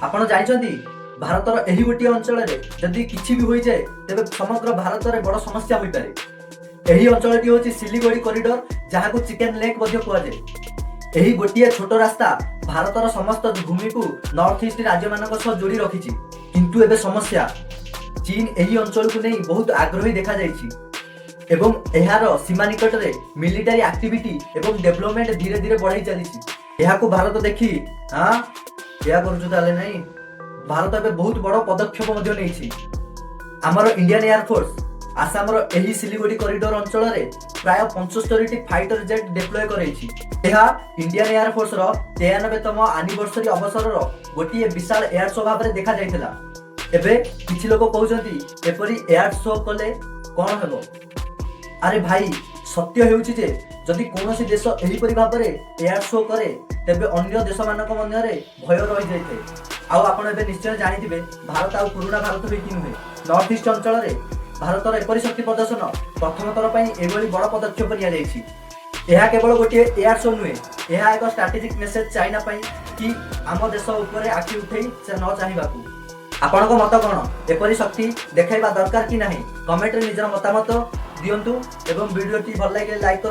ଆପଣ ଜାଣିଛନ୍ତି, ଭାରତର ଏହି ଗୋଟିଏ ଅଞ୍ଚଳରେ ଯଦି କିଛି ବି ହୋଇଯାଏ, ତେବେ ସମଗ୍ର ଭାରତରେ ବଡ଼ ସମସ୍ୟା ହୋଇପାରେ। ଏହି ଅଞ୍ଚଳଟି ହେଉଛି ସିଲିଗୋଡ଼ି କରିଡର, ଯାହାକୁ ଚିକେନ ନେକ୍ ମଧ୍ୟ କୁହାଯାଏ। ଏହି ଗୋଟିଏ ଛୋଟ ରାସ୍ତା ଭାରତର ସମସ୍ତ ଭୂମିକୁ ନର୍ଥ ଇଷ୍ଟ ରାଜ୍ୟମାନଙ୍କ ସହ ଯୋଡ଼ି ରଖିଛି। କିନ୍ତୁ ଏବେ ସମସ୍ୟା, ଚୀନ ଏହି ଅଞ୍ଚଳକୁ ନେଇ ବହୁତ ଆଗ୍ରହୀ ଦେଖାଯାଇଛି ଏବଂ ଏହାର ସୀମା ନିକଟରେ ମିଲିଟାରୀ ଆକ୍ଟିଭିଟି ଏବଂ ଡେଭଲପମେଣ୍ଟ ଧୀରେ ଧୀରେ ବଢ଼ାଇ ଚାଲିଛି। ଏହାକୁ ଭାରତ ଦେଖି, ହଁ, ଏହା କରୁଛୁ ତାହେଲେ ନାହିଁ। ଭାରତ ଏବେ ବହୁତ ବଡ଼ ପଦକ୍ଷେପ ମଧ୍ୟ ନେଇଛି। ଆମର ଇଣ୍ଡିଆନ ଏୟାରଫୋର୍ସ ଆସାମର ଏହି ସିଲିଗୁଡ଼ି କରିଡର ଅଞ୍ଚଳରେ ପ୍ରାୟ 75ଟି ଫାଇଟର ଜେଟ୍ ଡିପ୍ଲୟ କରାଇଛି। ଏହା ଇଣ୍ଡିଆନ ଏୟାରଫୋର୍ସର 93ତମ ଆନିଭର୍ସରୀ ଅବସରର ଗୋଟିଏ ବିଶାଳ ଏୟାର ଶୋ ଭାବରେ ଦେଖାଯାଇଥିଲା। ଏବେ କିଛି ଲୋକ କହୁଛନ୍ତି, ଏପରି ଏୟାର ଶୋ କଲେ କ'ଣ ହେବ? ଆରେ ଭାଇ, ସତ୍ୟ ହେଉଛି ଯେ ଯଦି କୌଣସି ଦେଶ ଏହିପରି ଭାବରେ ଏୟାର ଶୋ କରେ, ତେବେ ଅନ୍ୟ ଦେଶମାନଙ୍କ ମଧ୍ୟରେ ଭୟ ରହିଯାଇଥାଏ। ଆଉ ଆପଣ ଏବେ ନିଶ୍ଚୟ ଜାଣିଥିବେ, ଭାରତ ଆଉ ପୁରୁଣା ଭାରତ ହେଇକି ନୁହେଁ। ନର୍ଥ ଇଷ୍ଟ ଅଞ୍ଚଳରେ ଭାରତର ଏପରି ଶକ୍ତି ପ୍ରଦର୍ଶନ, ପ୍ରଥମ ଥର ପାଇଁ ଏଭଳି ବଡ଼ ପଦକ୍ଷେପ ନିଆଯାଇଛି। ଏହା କେବଳ ଗୋଟିଏ ଏୟାର ଶୋ ନୁହେଁ, ଏହା ଏକ ଷ୍ଟ୍ରାଟେଜିକ୍ ମେସେଜ ଚାଇନା ପାଇଁ କି ଆମ ଦେଶ ଉପରେ ଆଖି ଉଠେଇ ସେ ନ ଚାହିଁବାକୁ। ଆପଣଙ୍କ ମତ କ'ଣ? ଏପରି ଶକ୍ତି ଦେଖାଇବା ଦରକାର କି ନାହିଁ? କମେଣ୍ଟରେ ନିଜର ମତାମତ ଦିଅନ୍ତୁ ଏବଂ ଭିଡ଼ିଓଟି ଭଲ ଲାଗିଲେ ଲାଇକ୍ କରନ୍ତୁ।